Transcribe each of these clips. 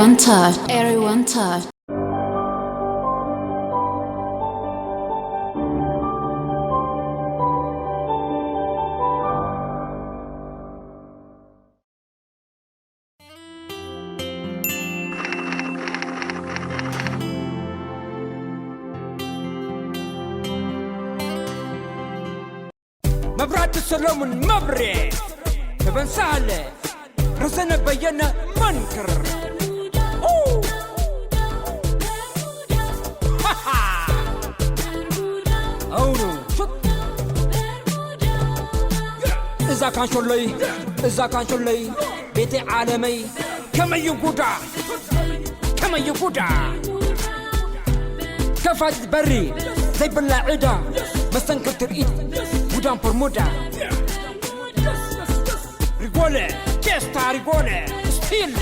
One touch, everyone touch. መብራህቲ ሰሎሙን መብሬ፣ ተበን ሳህለ፣ ረዘነ በየነ መንክር። ኡ! ሃሃ! ኣውኑ፣ ሹት! እዛ ካንሾለይ፣ እዛ ካንሾለይ፣ ቤተይ ዓለመይ፣ ከመይ ጉዳ፣ ከመይ ጉዳ። ከፋት በሪ፣ ዘይብላ ዕዳ፣ መስተንክር ትርኢት፣ ጉዳም ፎርሙዳ። ሪጎለ፣ ቼስታ ሪጎለ፣ ስቲል።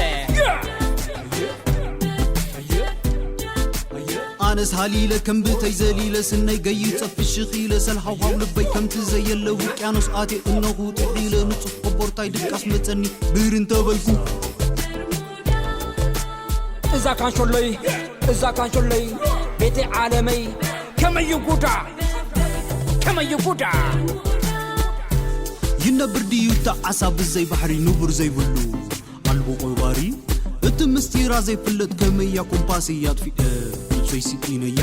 ኣነስ ሃሊለ ከም ብተይ ዘሊለ ስነይ ገይጸ ፍሽኽ ኢለ ሰልሃውሃው ልበይ ከምቲ ዘየለ ውቅያኖስ ኣትየ እነኹ ጥሒለ ንጹህ ቆቦርታይ ድቃስ መጸኒ ብር እንተበልኩ እዛ ካንሾለይ፣ እዛ ካንሾለይ፣ ቤተይ ዓለመይ፣ ከመይ ጉዳ፣ ከመይ ጉዳ። ይነብር ድዩ እታ ዓሳ ብዘይ ባሕሪ ንቡር ዘይብሉ ኣልቦ ቆባሪ እቲ ምስጢራ ዘይፍለጥ ከመያ ኮምፓስ እያ ኣጥፊእ ነብሰይ ስኢነያ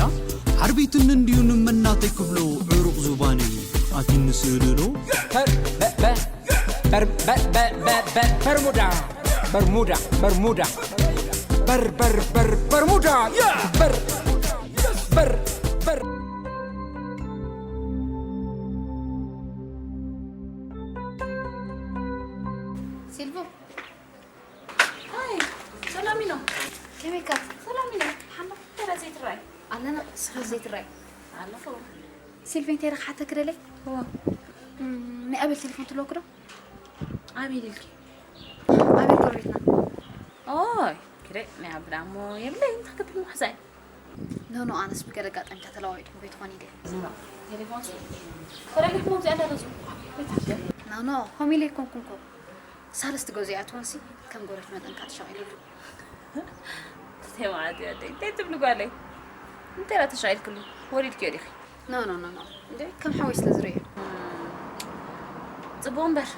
ሓርቢትኒ እንድዩ ንመናተይ ክብሎ ዕሩቕ ዙባነይ ኣትኒ ስእልሎ በር፣ በ፣ በ፣ በር፣ በ፣ በ፣ በ፣ በ፣ በርሙዳ፣ በርሙዳ፣ በርሙዳ፣ በር፣ በር፣ በር፣ በርሙዳ፣ ያ፣ በር፣ በር፣ በር። ሲልቮ፣ ሃይ፣ ሰላም ኢኖ። ከመይ ኢካ? ሰላም ኢኖ። ሓመድ ተረ ዘይትረኣይ። ኣለና፣ ስኻ ዘይትረኣይ። ኣለኹ። ሲልቪ፣ እንታይ ኢለ ክሓተኪ ደለይ? እዋ። እም፣ ናይ ኣቤል ቴሌፎን ትህልወኪ ዶ? ኣቤል ኢልኪ? ኣቤል ጎረቤትና። ኦይ፣ ክደ ናይ ኣብል ኣሞ የብለይ፣ እንታይ ክትብል ምሕዛይ? ኖ፣ ኖ፣ ኣነስ ብገለ ኣጋጣሚታት ተለዋዊጥኩ ከይትኾኒ ኢለ። ቴሌፎንሲ? ተረጊሕኩም ኣብዚኣ እንዳገዙ። ኖ፣ ኖ፣ ከምኡ ኢለ ኣይኮንኩን እኮ። ሳልስቲ ገዙ እያ ትኾንሲ፣ ከም ጎረቤት መጠን ካኣ ተሻቒሉሉ። እንታይ ማለት እዩ ኣደይ? እንታይ ትብሊ ጓለይ? እንታይ ደኣ ተሻቒልክሉ? ወሪድክዮ ዲኺ? ኖ፣ ኖ፣ ኖ፣ ኖ። እንዴ፣ ከም ሓወይ ስለ ዝርእዮ። ጽቡቕ እምበር፣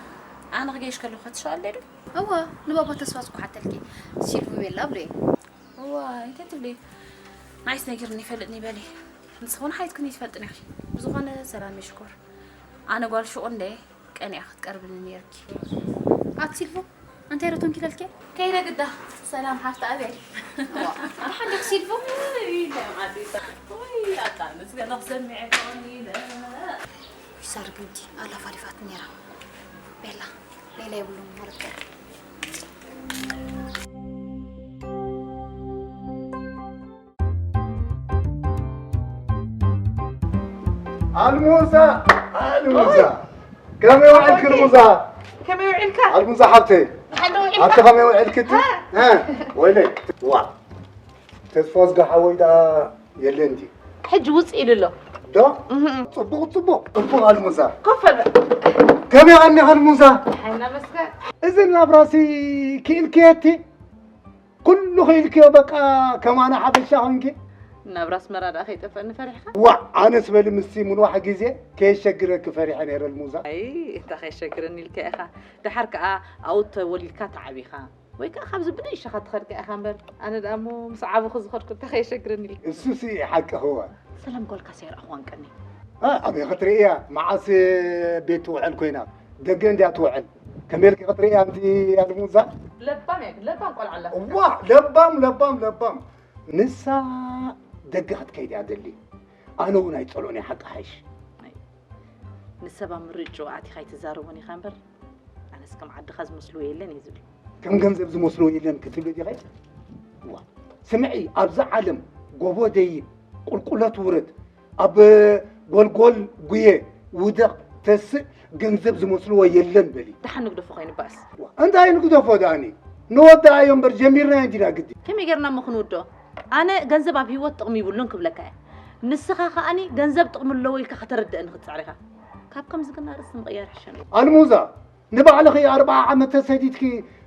ኣነ ክገይሽ ከለኹ ትሻቐል ዶ? እወ፣ ንባባ ተስፋ ዝኩሓተልኪ። ሲልቪ ቤላ ብሎ እዩ። እዋይ፣ እንታይ ትብሊ? ንዓይስ ነጊርኒ ይፈልጥኒ በሊ። ንስኺ እውን ሓይትክኒ ትፈልጥኒ ኢኺ። ብዝኾነ ሰላም ይሽኮር። ኣነ ጓል ሹቕ እንደ ቀኒኣ ክትቀርብኒ ነይርኪ። ኣቲ ሲልቮ፣ እንታይ ዶ ተንኪለልኪ? ከይደ ግዳ። ሰላም ሓፍቲ ኣቤል። እዋ፣ ደሓን ዲኺ ሲልቮ? ኢለ ማዲታ። ወይ ኣታ ንስገና ክሰሚዐ ከውን ኢለ። ይሰርግ እንጂ ኣላፋሊፋት ነይራ። ቤላ፣ ሌላ የብሉም ማለት ነው። ኣልሙዛ ኣልሙዛ ከመይ ውዕልኪ ኣልሙዛ? ከመይ ውዒልካ? ኣልሙዛ ሓብተይ ደሓን ዶ ውዒልካ? ኣቲ ከመይ ውዕልኪ? እቲ እ፣ ወይለይ ዋ ተስፋ ዝጋ ሓወይ ደኣ የለን ድዩ? ሕጂ ውፅእ ኢሉ ኣሎ። ዶ? ጽቡቕ ጽቡቕ ጽቡቕ ኣልሙዛ ኮፍ በል በል። ከመይ ቀኒኻ ኣልሙዛ? ሓይና መስገን። እዚ ናብራሲ ክኢልክዮ እቲ ኩሉ ክኢልክዮ በቃ ከማና ሓበሻ ኾንኪ። ናብራ ኣስመራ ደኣ ከይጠፍአኒ ፈሪሕካ? ዋእ ኣነስ በሊ ምስቲ ምንዋሕ ግዜ ከየሸግረኪ ፈሪሐ ነይረ ኣልሙዛ። ኣይ እንታይ ከየሸግረኒ ኢልካ ኢኻ። ደሓር ከኣ ኣብኡ ተወሊድካ ተዓቢኻ ወይ ከኣ ካብዚ ብንእሽኻ ትኸድካ ኢኻ እምበር ኣነ ደኣ እሞ ምስ ዓበኹ ዝኸድኩ እንታይ ከየሸግረኒ ኢልካ። እሱሲ ሓቅኺ እወ። ሰላም ጓልካስ ኣይረኣኹዋን ቀኒ። እ፣ ኣበይ ክትርእያ? መዓስ ቤት ትውዕል ኮይና? ደገ እንድያ ትውዕል። ከመይ ኢልኪ ክትርእያ ኣንቲ ኣልሙዛ? ለባም እያ ግን ለባም ቆልዓ ኣላ። እዋ፣ ለባም፣ ለባም፣ ለባም። ንሳ ደገ ክትከይድ እያ ደሊ። ኣነ እውን ኣይጸልኦን እየ ሓቂ ሓይሽ። ንሰብ ኣብ ምርጭኡ ኣቲኻ ኣይትዛረቦን ኢኻ እምበር ኣነስ ከም ዓድኻ ዝመስልዎ የለን እየ ዝብል። ከም ገንዘብ ዝመስልዎ የለን ክትብሊ ዲኺ? እዋ፣ ስምዒ፣ ኣብዚ ዓለም ጎቦ ደይብ፣ ቁልቁለት ውረድ፣ ኣብ ጎልጎል ጉየ ውደቕ ተስእ ገንዘብ ዝመስልዎ የለን በሊ። ደሓን ንግደፎ ከይንባእስ። እዋ፣ እንታይ ንግደፎ ደኣኒ? ንወድኣዮ እምበር ጀሚርናዮ እንዲና ግዲ። ከመይ ጌርና እሞ ክንውድኦ? ኣነ ገንዘብ ኣብ ህይወት ጥቕሚ ይብሉን ክብለካ እየ። ንስኻ ከኣኒ ገንዘብ ጥቕሚ ኣለዎ ኢልካ ከተረድእኒ ክትጽዕር ኢኻ። ካብ ከምዚ ግን ኣርእስቲ ምቕያር ይሕሸኒ። ኣልሙዛ፣ ንባዕልኺ ኣርብዓ ዓመት ተሰዲድኪ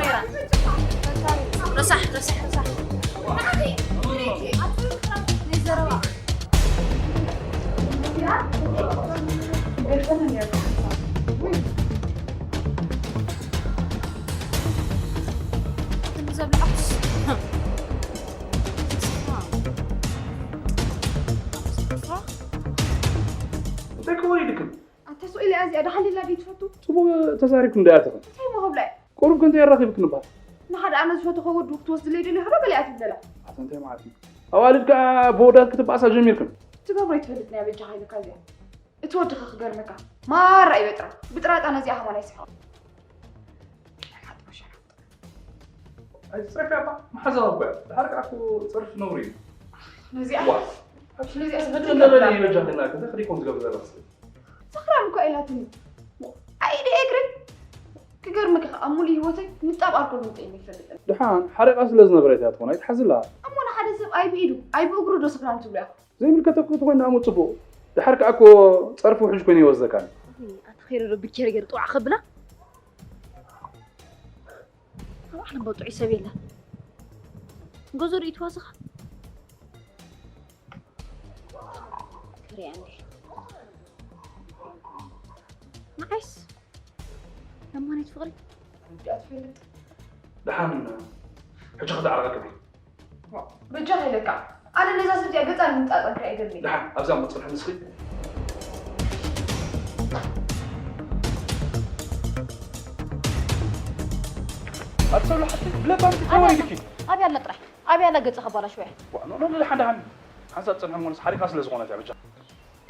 ነይራ። ረሳሕ፣ ረሳሕ፣ ረሳሕ። እንታይ ክወሪድክን? ኣታ ስቕ ኢለ እዚኣ ደሓን ሌላ ድዩ ትፈቱ? ጽቡቕ ተዛሪብኩም ዶ ያትኽን? እንታይ እሞ ክብላ እየ? ቁሩብ ከንተ የራኺብክን እባ። ንሓደ ኣነ ዝፈትኾ ወዱ ክትወስድለይ ደሊኻ ዶ ገሊኣ ትብለላ? ኣታ እንታይ ማለት እዩ? ኣዋልድ ከኣ ብወዳት ክትበኣሳ ጀሚርክን? ትገብሮ ኣይትፈልጥን እያ በጃኻ ኢለካ እዚኣ። እቲ ወድኸ ክገርመካ ማራ እዩ በጥራ። ብጥራጣ ነዚኣ ከማን ኣይስሕቕ። ኣይትጸርፊ ኣባ፣ መሓዛዋ እኮ እያ። ድሓር ከኣ እኮ ጸርፊ ነውሪ እዩ። ነዚኣ ዋ። ነዚኣ ስሕት ስሕት እንደበለ ይበጃ ከና፣ ከዚ ክዲ ኮን ዝገብር ዘለኽስ። ሰኽራም እኮ ኢላትኒ። ኣይደ እግሪ። ክገርመካ ኣብ ሙሉእ ህይወተይ ንጣብ ኣልኮል ምጠይመ ይፈልጥ። ድሓን ሓሪቓ ስለ ዝነበረት እያ ትኾን፣ ኣይትሓዝላ። እሞ ንሓደ ሰብ ኣይ ብኢዱ ኣይ ብእግሩ ዶ ሰኽራም ትብሎ ኢኹም? ዘይምልከተኩ ተኾይና እሞ ጽቡቕ። ድሓር ከዓ እኮ ጸርፊ ውሕጅ ኮይኑ ይወስደካ። ኣቲ ኸይረ ዶ ብኬር ገይር ጥዋዕ ከብላ። ኣብ ዓለም በጥዑ ሰብ የለን። ገዞ ርእይትዋ ዝኻ? ክሪያ እንዴ? ንዓይስ ለማኒት ፍቕሪ? እዚኣ ትፈልጥ? ደሓን ሕጂ ከተዓርቐክን እየ። በጃኻ ኢለካ። ኣነ ነዛ ሰብ እዚኣ ገጻ ንምጣጣም ከኣ ኣይደልን። ደሓን ኣብዛ እሞ ጽንሒ ንስኺ። ኣትሰብሉ ሓፍተይ፣ ብለባም ኣበይ ኣላ? ተወሪድኪ። ኣበይ ኣላ ጥራሕ? ኣበይ ኣላ ገጻ ከባላሽወያ? ዋ፣ ኖ፣ ኖ፣ ኖ፣ ደሓን፣ ደሓን። ሓንሳብ ጽንሒ እሞ ንስ ሓሪቓ ስለ ዝኾነት እያ በጃ።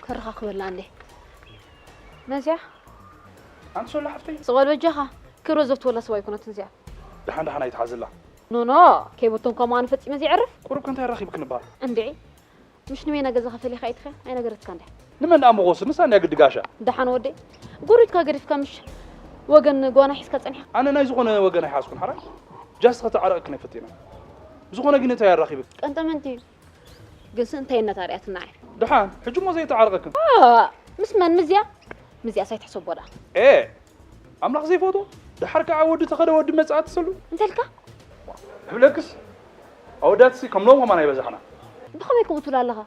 ከረኻኽበላ እንዴ? መዚያ? ኣንቲ ሶሎ ሓፍተይ። ስቕ በል በጃኻ። ክብረት ዘፍትወላ ሰብ ኣይኮነትን እዚኣ። ደሓን ደሓን ኣይትሓዝላ። ኖ፣ ኖ፣ ከይበተንኳ ምዃኑ ፈጺመ ዘይዕርፍ። ቁሩብ ከ እንታይ ኣራኺብክን እባ? እንድዒ። ምሽ ንሜና ገዛኻ ፈሊኻ ኣይትኸ? ኣይነገረትካን ድያ? ንመን ደኣ እሞ ክወስድ? ንሳ እንድያ ግዲ ጋሻ። ደሓን ወደይ። ጎሪትካ ገዲፍካ ምሽ ወገን ጓና ሒዝካ ጸኒሕካ? ኣነ ናይ ዝኾነ ወገን ኣይሓዝኩን ሓራይ። ጃስት ከተዓርቐክን እየ ፈቲነ። ብዝኾነ ግን እንታይ ኣራኺብክ? ቀንጠመንት እዩ። ግንሲ እንታይ እናታርያትና እያ? ደሓን፣ ሕጂ እሞ ዘይተዓርቐክን። ኣ፣ ምስ መን? ምስዚኣ? ምስዚኣስ ኣይትሕሰቦ ደኣ። ኤ፣ ኣምላኽ ዘይፈትዎ? ደሓር ከዓ ወዲ ተኸደ ወዲ መጽኣ ትሰሉ? እንተልካ? እብለክስ፣ ኣወዳትሲ ከም ሎም ከማን ኣይበዛሕና። ብኸመይ ከምኡ ትብላ ኣለኻ?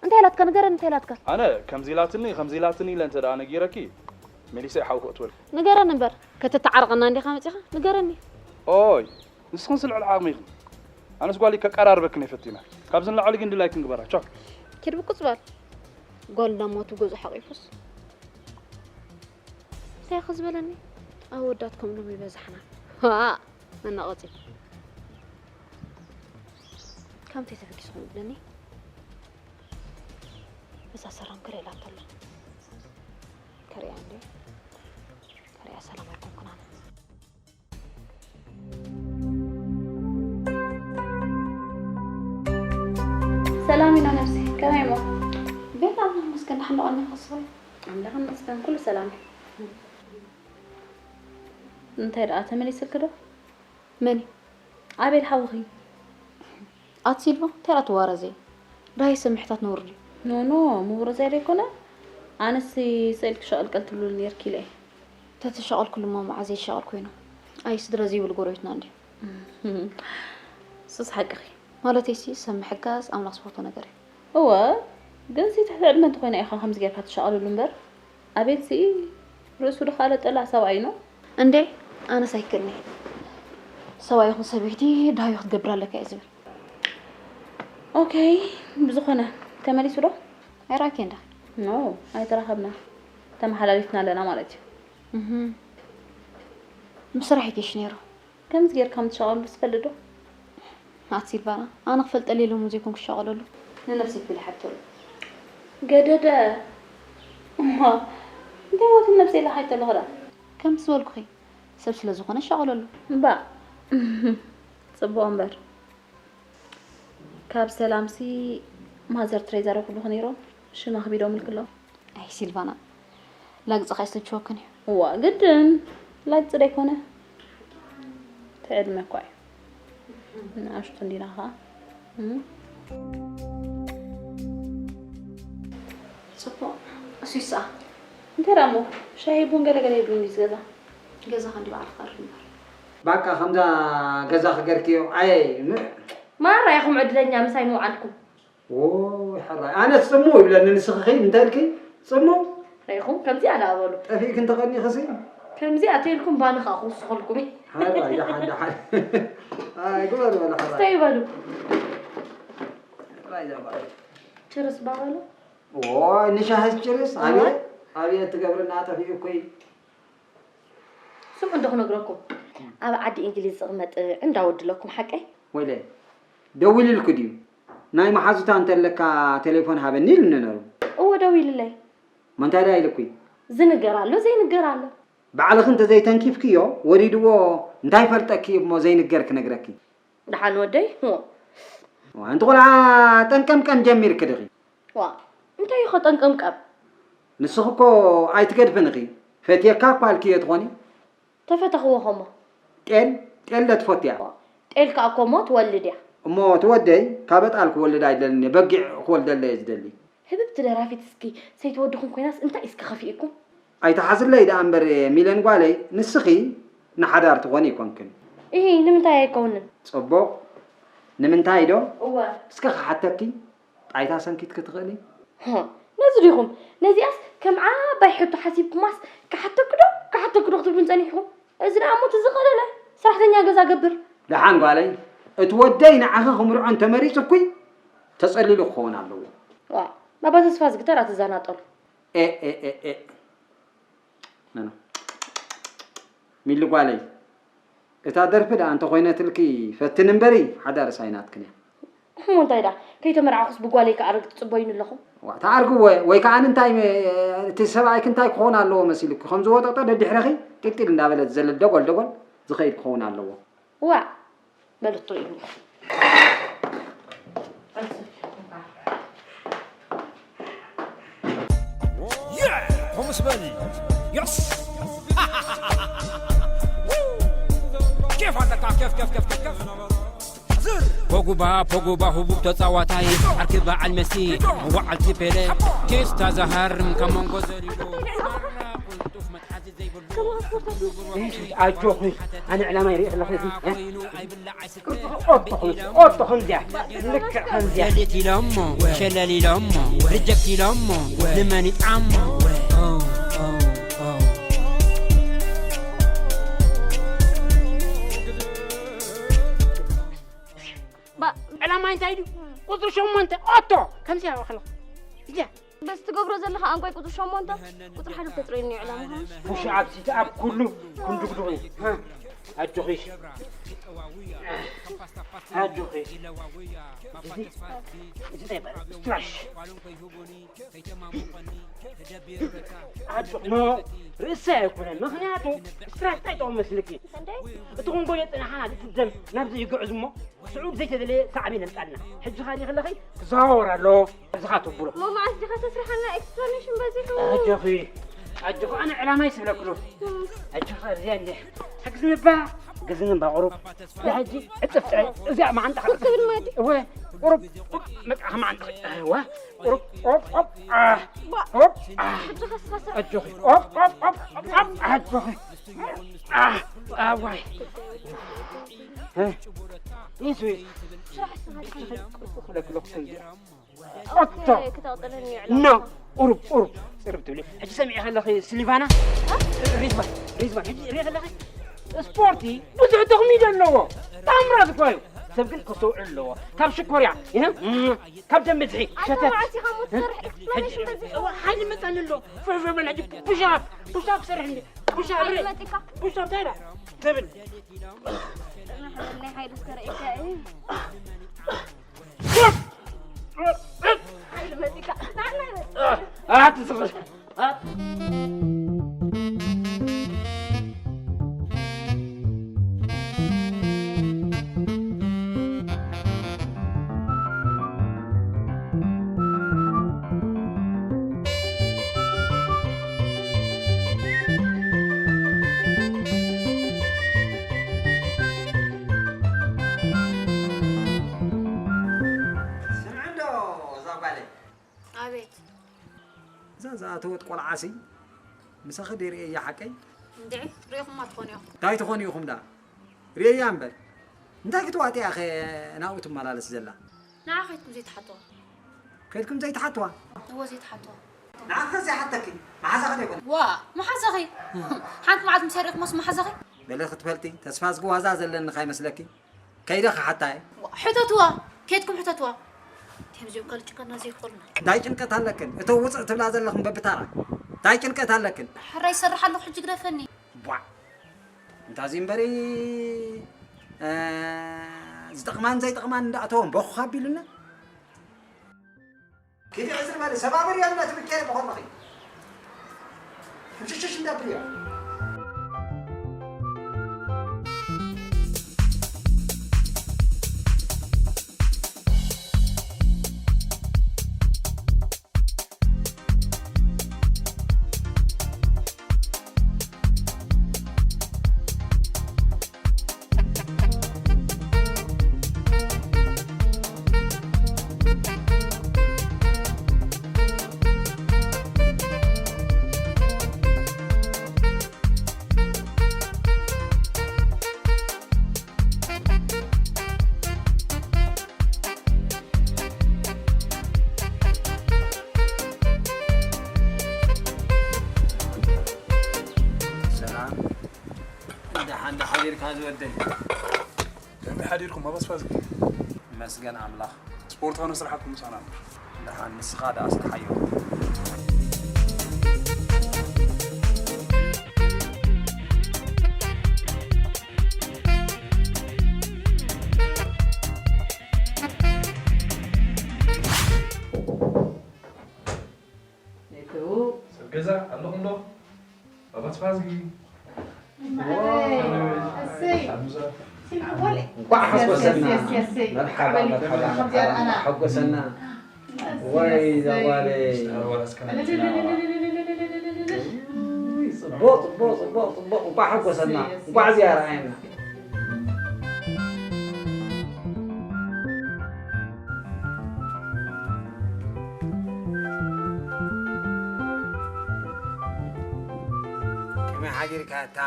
እንታይ ኢላትካ? ንገረኒ፣ እንታይ ኢላትካ? ኣነ ከምዚ ኢላትኒ፣ ከምዚ ኢላትኒ ኢለ እንተ ደኣ ነጊረኪ፣ መሊሰ ሓው ክእትወልኪ። ንገረኒ እምበር፣ ከተተዓርቐና እንዲኻ መጺኻ? ንገረኒ። ኦይ፣ ንስኽን ስልዕል ዓቕሚ ኢኽን። ኣነስ ጓለይ ከቀራርበክን እየ ፈቲነ። ካብዚ ንላዕሊ ግን ድላይክን ግበራ። ቻው። ኪድ ብቁጽ በል። ጓል እንዳሞቱ ገዝኡ ሓቂፉስ። እንታይ ኢኺ ዝበለኒ? ኣወዳት ከም ሎሚ ይበዛሕና። ሃ! መናቐጺ። ከምቲ ተበጊስኩም ይብለኒ። እዛ ሰራም ክርእላ እንተሎ። ከርእያ እንዴ? ከርእያ ሰላም ኣይኮንኩን ኣነ። ሰላም ኢና ነብሲ፣ ከመይ እሞ? ቤላ ኣምላኽ ይመስገን፣ ደሓን ዶ ቀኒኺ ክስበይ? ኣምላኽ ይመስገን፣ ኩሉ ሰላም እዩ። እንታይ ደኣ ተመሊስልኪ ዶ? መን እዩ? ኣቤል ሓውኺ። ኣቲ ሲልቫ፣ እንታይ ደኣ ትዋረዚ? ደሃይ ሰብ ምሕታት ነውሪ ድዩ? ኖ፣ ኖ፣ ምውርዛይ ዘይኮነ፣ ኣነሲ ስእልኪ ሸቐልቀል ትብሉሉ ኔርኪ ኢለ እየ። ተተሻቐልኩሉ እሞ መዓዝ ዘይሻቐል ኮይኑ? ኣይ ስድራ ዘይብሉ ጎረቤትና እንድዩ። እሱስ ሓቅኺ። ማለተይሲ ሰብ ምሕጋዝ ኣምላኽ ዝፈትዎ ነገር እዩ። እወ፣ ግንሲ ትሕቲ ዕድመ እንተኾይና ኢኻ ከምዚ ጌርካ ትሻቐለሉ እምበር። ኣቤልሲ ርእሱ ድኻለ ጠላእ ሰብኣይ ነው። እንዴ፣ ኣነስ ኣይክእልኒ። ሰብኣይ ይኹን ሰበይቲ ደሃዩ ክትገብር ኣለካ እየ ዝብል። ኦኬ፣ ብዝኾነ ተመሊሱ ዶ? ኣይረኣክን ዶ? ኖ፣ ኣይተራኸብና። ተመሓላሊፍና ኣለና ማለት እዩ። እህ። ብስራሕ ይገሽ ነይሩ። ከምዚ ጌርካ ምትሻቐሉ ትፈልጥ ዶ? ኣቲ ሲልቫና፣ ኣነ ክፈልጠሉ ኢለ እሞ ዘይኮንኩ ክሻቐለሉ። ንነብሰይ ክብል ይሓተሉ። ገደደ። እማ፣ እንታይ ማለት ንነብሰይ ኢለ ሓይተለኹ ደኣ? ከምቲ ዝበልኩኺ፣ ሰብ ስለ ዝኾነ ይሻቐለሉ። እምባእ። ጽቡቕ እምበር። ካብ ሰላምሲ ማዘር ትሬዛ ረኹልኹ ነይሮም። ሽማ ክቢዶምልኪ ኣለዉ። ኣይ ሲልቫና፣ ላግጺ ከኣ ይስልችወክን እዩ። እዋ፣ ግድን ላግጺ ደይኮነ፣ እቲ ዕድመ እኳ እዩ። ንኣሽቱ እንዲና ኸኣ። እም። ጽቡቕ፣ እሱ ይስኣ። እንታይ ደኣ እሞ፣ ሻሂ ቡን ገለ ገለ የብሉን ድዩ ገዛ? ገዛ ክንዲ ባዕልኻ ርምበር። ባቃ ከምዛ ገዛ ክገርክዮ፣ ኣየ፣ ም- ማራ ኢኹም ዕድለኛ ምሳይ ምውዓልኩም። ዎይ፣ ሕራይ። ኣነስ ጽምው ይብለኒ፣ ንስኺ ኺድ እንተልኪ፣ ጽምው። ርኢኹም፣ ከምዚኣ ደኣ በሉ። ጠፊእኪ እንተቐኒኽሲ? ከምዚኣ ተይልኩም፣ ባኒ ኸኣ ክውስኸልኩም እየ። ሕራይ፣ ደሓን፣ ደሓን። ኣይ፣ ግበሩ በሉ፣ ሕራይ። ስተዩ በሉ። ሕራይ፣ እዛ በሉ። ችርስ ባ በሉ። ዎይ፣ ንሻሂስ ችርስ? እዋይ። ኣቤት፣ ኣቤት፣ ትገብርና ጠፊኡ እኮ እዩ። ስምዑ እንዶ ክነግረኩም፣ ኣብ ዓዲ እንግሊዝ ዝቕመጥ ዕንዳ ወዲ ኣለኩም፣ ሓቀይ? ወይለይ፣ ደዊልልኪ ድዩ? ናይ መሓዙታ እንተለካ ቴሌፎን ሃበኒ ኢሉኒ ነሩ። እወ፣ ደዊልለይ። እሞ እንታይ ደኣ ኢልኪ? ዝንገር ኣሎ፣ ዘይንገር ኣሎ። ባዕልኺ እንተዘይተንኪፍክዮ፣ ወሪድዎ እንታይ ፈልጠኪ እሞ ዘይንገር ክነግረኪ? ደሓን ወደይ። ዋ፣ ኣንቲ ቆልዓ ጠንቀምቀም ጀሚርኪ ድኺ? ዋ፣ እንታይ ኢኻ ጠንቀምቀም? ንስኺ እኮ ኣይትገድፍን ኢኺ። ፈትየካ እኳ ኢልክዮ ትኾኒ። ተፈተኽዎ ኸሞ? ጤል፣ ጤል ዶ ትፈትያ? ዋ፣ ጤል ከኣ እኮ እሞ ትወልድ እያ። እሞ ትወደይ፣ ካብ ኣጣል ክወልድ ኣይደልን እየ፣ በጊዕ ክወልደለይ እየ ዝደሊ። ህብብቲ ደራፊት እስኪ ሰይቲ ወድኹም ኮይናስ እንታይ እስኪ ከፊእኩም? ኣይትሓዝለይ ደኣ እምበር ሚለን ጓለይ፣ ንስኺ ንሓዳር ትኾኒ ኣይኮንክን። እሂ፣ ንምንታይ ኣይከውንን? ጽቡቕ። ንምንታይ ዶ? እወ። እስከ ክሓተኪ፣ ጣይታ ሰንኪትኪ ትኽእሊ? ህ፣ ነዚ ዲኹም? ነዚኣስ ከም ዓባይ ሕቶ ሓሲብኩማስ ክሓተኪ ዶ? ክሓተኪ ዶ ክትብሉን ጸኒሕኩም? እዚ ደኣ እሞ እቲ ዝቐለለ ሰራሕተኛ ገዛ ገብር። ደሓን ጓለይ፣ እቲ ወደይ ንዓኺ ክምርዖ እንተመሪጹ እኩይ ተጸሊሉ ክኸውን ኣለዎ። ዋ፣ ባባ ተስፋ ዝግተር ኣትዛናጠሉ። ኤ፣ ኤ፣ ኤ፣ ኤ። ነነ። ሚሊ ጓለይ፣ እታ ደርፊ ደኣ እንተኾይነትልኪ ፈትን እምበሪ፣ ሓዳርስ ኣይናትክን እያ። እሞ እንታይ ደኣ፣ ከይተመርዓኹስ ብጓለይ ክኣርግ ትጽበዩኒ ኣለኹም? ዋ፣ ተኣርግዎ፣ ወይ ከኣ እንታይ መ-፣ እቲ ሰብኣይኪ እንታይ ክኾን ኣለዎ መሲልኪ? ከም ዝወጠጦ ደድሕረኺ ጢልጢል እንዳበለ ዝዘለል ደጎል ደጎል ዝኸይድ ክኸውን ኣለዎ። ዋእ! በሉ ትርእዩ። Yeah! ሆምስ በል! Yes! ኬፍ ኣለካ፣ ኬፍ፣ ኬፍ፣ ኬፍ፣ ኬፍ፣ ኬፍ! ዝር! ፖጉባ፣ ፖጉባ፣ ህቡብ ተጻዋታይ፣ ዓርኪ በዓል መሲ፣ መዋዓልቲ ፔሌ፣ ቴስታ ዝሃርም ካብ መንጎ ዘሊሉ፣ ማራ ቅልጡፍ መትሓዚ ዘይብሉ፣ ማራ ቅልጡፍ ኣጆኺ፣ ኣነ ዕላማ ይርኢ ኣለኹ፣ እዚ፣ እ? ኮይኑ ኣይብላዕ ኦቶ ኾን-፣ ኦቶ ኾንዚያ፣ ልክዕ ኾንዚያ። ሸለሊት ኢሎሞ፣ ሸለል ኢሎሞ፣ ሪጀክት ኢሎሞ፣ ንመን ይጥዓሞ? ኦ፣ ኦ፣ ኦ። ባ-፣ ዕላማ እንታይ ድዩ? ቁጽሪ ሸሞንተ፣ ኦቶ፣ ከምዚያ ይባኽሎ። እዚያ። በዚ ትገብሮ ዘለኻ ኣንቋይ ቁጽሪ ሸሞንተ፣ ቁጽሪ ሓደ ተጽረየኒ እዩ ዕላማኻ። ፑሽ ኣፕ፣ ሲት ኣፕ፣ ኩሉ ክንድግድጎ እዩ። ሃ፣ ኣጆኺ። ኣጆኺ። እዚ፣ እዚ እንታይ ይባሃል? ስትራሽ። ኣጆ-፣ ኖ፣ ርእሰይ ኣይኮነን። ምኽንያቱ ስትራሽ እንታይ ይጠቕም መስልኪ? እንዴ? እቲ ክንጎዮ ጽናሕና፣ እቲ ደም ናብዚ ይግዕዝ እሞ፣ ስዑድ ዘይተደለየ ሳዕቤን የምጻልና። ሕጂ ኻዲ ከለኺ ክዘዋወር ኣለዎ። ኣብዚ ኻትብሎ። እሞ መዓስ ዲኻ ተስርሓልና? ኤክስፕላኔሽን በዚሑ። ኣጆኺ፣ ኣጆኺ፣ ኣነ ዕላማይ ስብለክሉ። እም። ኣጆኺ፣ ኣብዚኣ እንደ ሕግዝኒ እባ፣ ግዝኒ እባ ቁሩብ። ንሕጂ ዕጽፍ ጥራይ። እዚኣ መዓንጣ ክትብል ማለት እዩ። እወ፣ ቁሩብ፣ ቁሩብ፣ መቃ መዓንጣ። እወ፣ ቁሩብ፣ ቁሩብ፣ ቁሩብ፣ አ፣ ባ-፣ ቁሩብ፣ አ። ሕጂ ኸስኸሰ። ኣጆኺ፣ ቁሩብ፣ ቁሩብ፣ ቁሩብ፣ ቁሩብ፣ ኣጆኺ። አ፣ ኣዋይ። እ? ኢሱ። ስራሕ ስራሕ ስራሕ። ክለክለኩ እንዲያ። ኣታ። ክተቕጥለኒ ይዕላ። ኖ፣ ቁሩብ፣ ቁሩብ። ጽርብ ትብሊ። ሕጂ ሰሚዒ ከለኺ ስሊቫና? እ? ሪዝባን፣ ሪዝባን። ሕጂ ሪኢ ከለኺ ስፖርቲ ብዙሕ ጥቕሚ እዩ ዘለዎ። ታምራት እኮ እዩ። ሰብ ግን ከስተውዕል ኣለዎ። ካብ ሽኮርያ፣ ይህ፣ እም፣ ካብ ደም ብዝሒ፣ ኣታ ሸተት። መዓስ ኢኻ እሞ ትሰርሕ? እ? ኤክስፕላኔሽን በዚሑ። እዋ፣ ሓይሊ መጻኒ ኣሎ። ፍር፣ ፍር በል ሕጂ ፑሽ ኣፕ፣ ፑሽ ኣፕ ሰርሕ እንዲ። ፑሽ ኣፕ፣ ሓይሊ መጺካ። ፑሽ ኣፕ እንታይ ኢላ ትብል? ናይ ሓይሊ እስከ ርእየካ እየ። ሓይሊ መጺካ። ኣቲ ዝኽእል። ስምዒ እንዶ እዛ ጓለይ። ኣቤት። እዛ ዝኣተወት ቆልዓሲ ምሳኺ ደይርእየያ ሓቀይ? እንድዒ፣ ርኢኹማ ትኾኑ ኢኹም። እንታይ ትኾኑ ኢኹም ደኣ? ርእየያ እምበር። እንታይ ክትዋጥያ ኢኺ ናብኡ ትመላለስ ዘላ? ንዓ ከይድኩም ዘይትሓትዋ። ከይድኩም ዘይትሓትዋ? እወ፣ ዘይትሓትዋ። ንዓኺ ዘይሓተኪ፣ መሓዛኺ ዶ ኣይኮነን? ዋ፣ መሓዛኺ? ሓንቲ መዓልቲ ምስ ርኢኹማስ መሓዛኺ? በሊ ክትፈልጢ፣ ተስፋ ዝግዋዛ ዘለኒ ከይመስለኪ። ከይደ ክሓታ እየ። ዋ፣ ሕተትዋ፣ ከይድኩም ሕተትዋ። ከምዚኦም ካልእ ጭንቀትና ዘይክፈሉና። እንታይ ጭንቀት ኣለክን? እቶ ውፅእ ትብላ ዘለኽን በብታራ። እንታይ ጭንቀት ኣለክን? ሕራይ ይሰርሕ ኣለኹ፣ ሕጂ ግደፈኒ። ቧዕ። እንታዚ እምበሪ፣ እ፣ ዝጠቕማን ዘይጠቕማን እንዳእተወን ቦኽ ኣቢሉና። ኪዲ ዕዝር በሊ፣ ሰባብርዮ እምነት ብኬ ብኸምኺ። ሕምሽሽሽ እንዳብልዮ። ካዚ ወደይ። ከመይ ሓዲርኩም ኣባስፋዝጊ? መስገን ኣምላኽ። ስፖርታዊ ስራሕኩም ምሳና። ደሓን ንስኻ ደኣ ስርሓዮ። ይእትዉ። ሰብ ገዛ ኣለኹም ዶ? ኣባስፋዝጊ። ማዕረይ። እሰይ። ኣሙዛ። ሲምቦል። እንኳዕ ሓጎሰና። የስ፣ የስ፣ የስ፣ የስ። መርሓባ፣ በሊ፣ መርሓባ፣ ከምዚኣ መርሓባ። ኣና። ሓጎሰና። እሰይ፣ ወይ እሰይ። ዘዋለይ። ጽቡቕ፣ ጽቡቕ፣ ጽቡቕ፣ ጽቡቕ። እንኳዕ ሓጎሰና። እሰይ፣ እሰይ። እንኳዕ እዚኣ ረኣየና። ከመይ ሓዲርካ እታ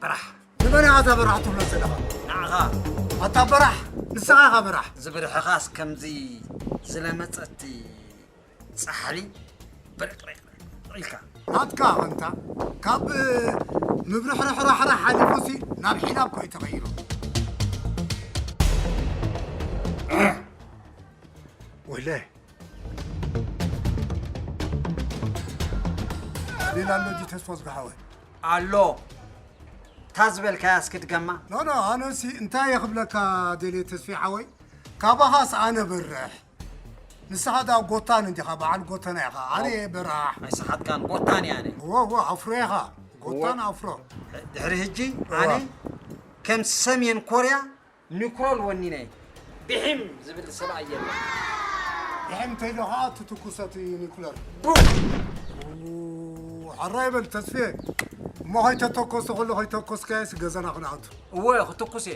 በራሕ? ንመን ኢኻ እዛ በራሕ ትብሎ ዘለኻ? ንዓኻ። ኣታ በራሕ፣ ንስኻ ኢኻ በራሕ። ዝብርሕኻስ ከምዚ ዝለመጸቲ ጻሕሊ ብርቕሪቕ ኢልካ። ናትካ ኣንታ ካብ ምብርሕርሕራሕራ ሓሊፉሲ ናብ ሒላብ ኮዩ ተቐይሩ። ወይለ። ሌላ ኣሎ ጂ ተስፋ ዝገሓወ? ኣሎ። እታ ዝበልካያ እስኪ ድገማ። ኖ፣ ኖ፣ ኣነሲ እንታይ እየ ክብለካ ደልየ ተስፌ ሓወይ? ካባኻስ ኣነ በርሕ። ንስኻ ደኣ ጎታን እንዲኻ፣ በዓል ጎተና ኢኻ። ኣነ በራሕ። ኣይሰሓትካን፣ ጎታን እየ ኣነ። እወ፣ እወ፣ ኣፍሮ ኢኻ። ጎታን እወ። ኣፍሮ። ድሕሪ ሕጂ እወ። ኣነ ከም ሰሜን ኮርያ ኒኩለር ወኒነ። ብሒም ዝብል ሰብኣይ የለን። ብሒም እንተኢሉ ኸዓ ትትኩሰት ኒኩለር። ቡ! ኡ፣ ሕራይ በል ተስፌ። እሞ ከይተተኮሰ ከሎ ከይተኮስካዮስ ገዛና ክንኣቱ። እወ፣ ክትኩስ እየ።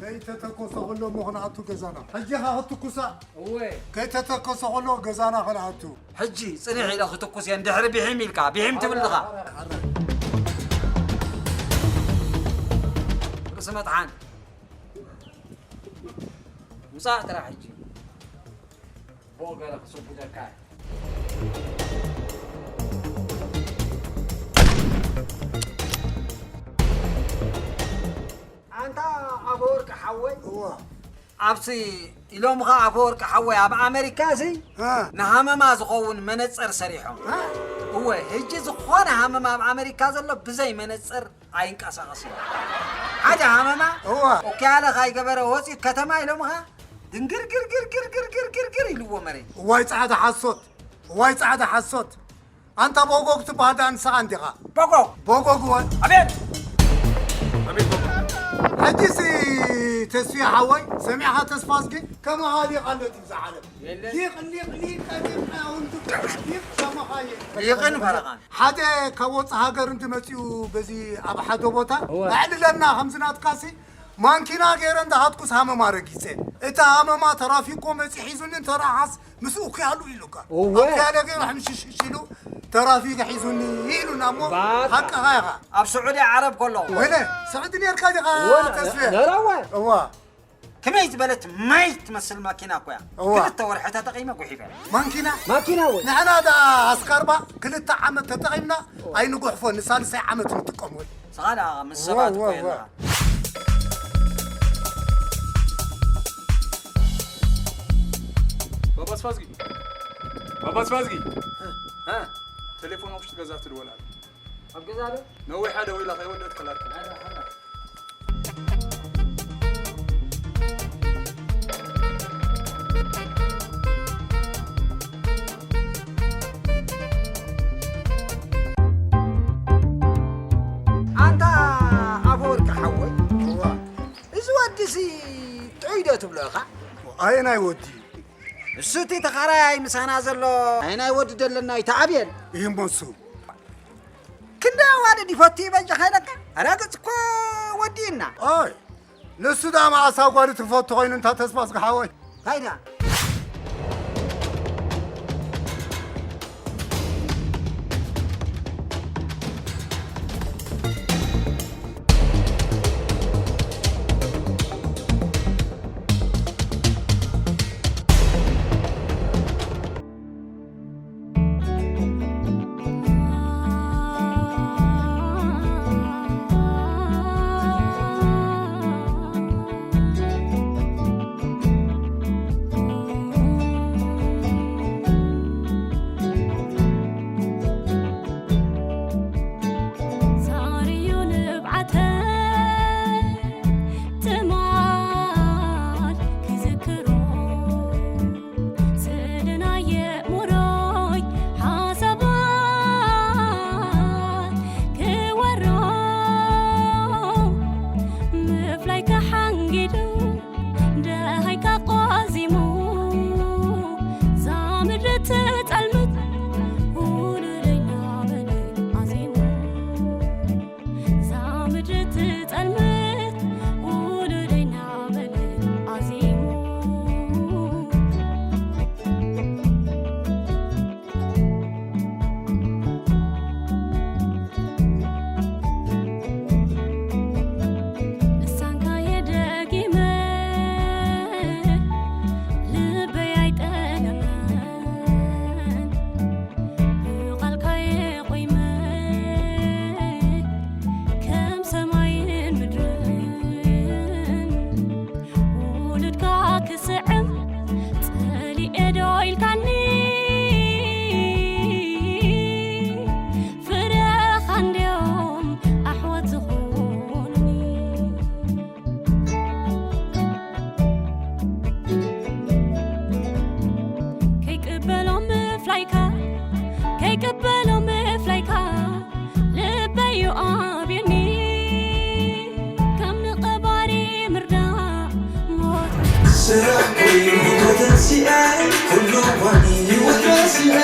ከይተተኮሰ ከሎ እሞ ክንኣቱ ገዛና። ሕጂ ኸ ክትኩሳ? እወ። ከይተተኮሰ ከሎ ገዛና ክንኣቱ። ሕጂ ጽንሕ ኢለ ክትኩስ እየ፣ እንድሕሪ ብሒም ኢልካ፣ ብሒም ትብል ድኻ? ሕራይ፣ ሕራይ። ርእሲ መጥሓን። ውጻእ ጥራሕ ሕጂ። ቦ ገለ ክስጉደካ እየ። ኣንታ ኣፈወርቂ ሓወይ። እዋ። ኣብዚ ኢሎምኻ ኣፈወርቂ ሓወይ ኣብ ኣመሪካ እዚ እ። ንሃመማ ዝኸውን መነጸር ሰሪሖም። እ? እወ፣ ሕጂ ዝኾነ ሃመማ ኣብ ኣመሪካ ዘሎ ብዘይ መነጸር ኣይንቀሳቐስን። ሓደ ሃመማ እዋ። ኦክያለ ካይገበረ ወፂኡ ከተማ ኢሎምኻ ድንግርግርግርግርግርግርግር ኢልዎ መሬት። እዋይ ጻዕዳ ሓሶት፣ እዋይ ጻዕዳ ሓሶት። ኣንታ ቦጎግ ትበሃል ደኣ ንስኻ እንዲኻ? ቦጎግ። ቦጎግ ወ-፣ ኣቤት! ኣቤት ቦጎግ። ሕጂሲ ተስፊ ሓወይ፣ ሰሚዕኻ ተስፋ እስኪ? ከማኻ ሊቕ ኣሎ ድዩ እዛ ዓለም? የለን። ሊቕ፣ ሊቕ፣ ሊቕ፣ ሊቕ፣ ሊቕ፣ ሊቕ፣ ከማኻ የለን። ሊቕን ፈረቓን። ሓደ ካብ ወጻኢ ሃገር እንዲ መጺኡ በዚ ኣብ ሓደ ቦታ እወ። ኣዕልለና ከምዚ ናትካሲ ማንኪና ገይረ እንዳሃትኩስ ሃመማ ረጊጸ። እቲ ሃመማ ተራፊኮ መጺ ሒዙኒ እንተረኣኻስ ምስ እኩያሉ ኢሉካ። እወ። ኣኩያለ ገይሩ ሕምሽሽሽ ኢሉ ተራፊክ ሒዙኒ ኢሉና እሞ ባታ። ሓቅኻ ኢኻ። ኣብ ስዑዲ ዓረብ ከለኹ። ወይለ፣ ስዑዲ ነርካ ዲኻ እወ፣ ተስፌ? ነራወ። እዋ። ከመይ ዝበለት ማይ ትመስል ማኪና እኮ እያ። እዋ። ክልተ ወርሒ ተጠቒመ ጉሒፈ። ማንኪና? ማኪና ወይ? ንሕና ደኣ ኣስካርባ ክልተ ዓመት ተጠቒምና ኣይንጉሕፎን፣ ንሳልሳይ ዓመት ንጥቀም ወይ። ንስኻ ደኣ ምስ እዋ፣ ሰባት እዋ፣ እኮ እዋ። የለኻ። ባባ ኣስፋዝጊ። ባባ ኣስፋዝጊ። እ፣ እ። ቴሌፎን ኣብ ውሽጢ ገዛ ትድወል ኣላ። ኣብ ገዛ ዶ? ነዊሕ ሓደ ወይላ ከይወደት ከላልኩም። ኣላ፣ ኣላ። ኣንታ ኣፈወርቂ ሓወይ፣ እዋ። እዚ ወዲ እዚ ጥዑይ ዶ ትብሎ ኢኻ? ኣየናይ ወዲ? እሱ እቲ ተኻራያይ ምሳና ዘሎ ኣየናይ ወዲ ደለና እዩ? ተዓብየን። ይህሞሱ። ክንደይ ኣዋልድ ይፈቱ እዩ በጃኻ ኢለካ? ኣረ ገጽ እኮ ወዲእና። ኣይ፣ ንሱ ደኣ መዓስ ኣጓሉ ትፈቱ ኮይኑ እንታ ተስፋ እስኪ ሓወይ? እንታይ ደኣ? ስራሕ ኮይኑ ተንሲኤ፣ ኩሉ ዋኒ ህይወት ረሲዐ።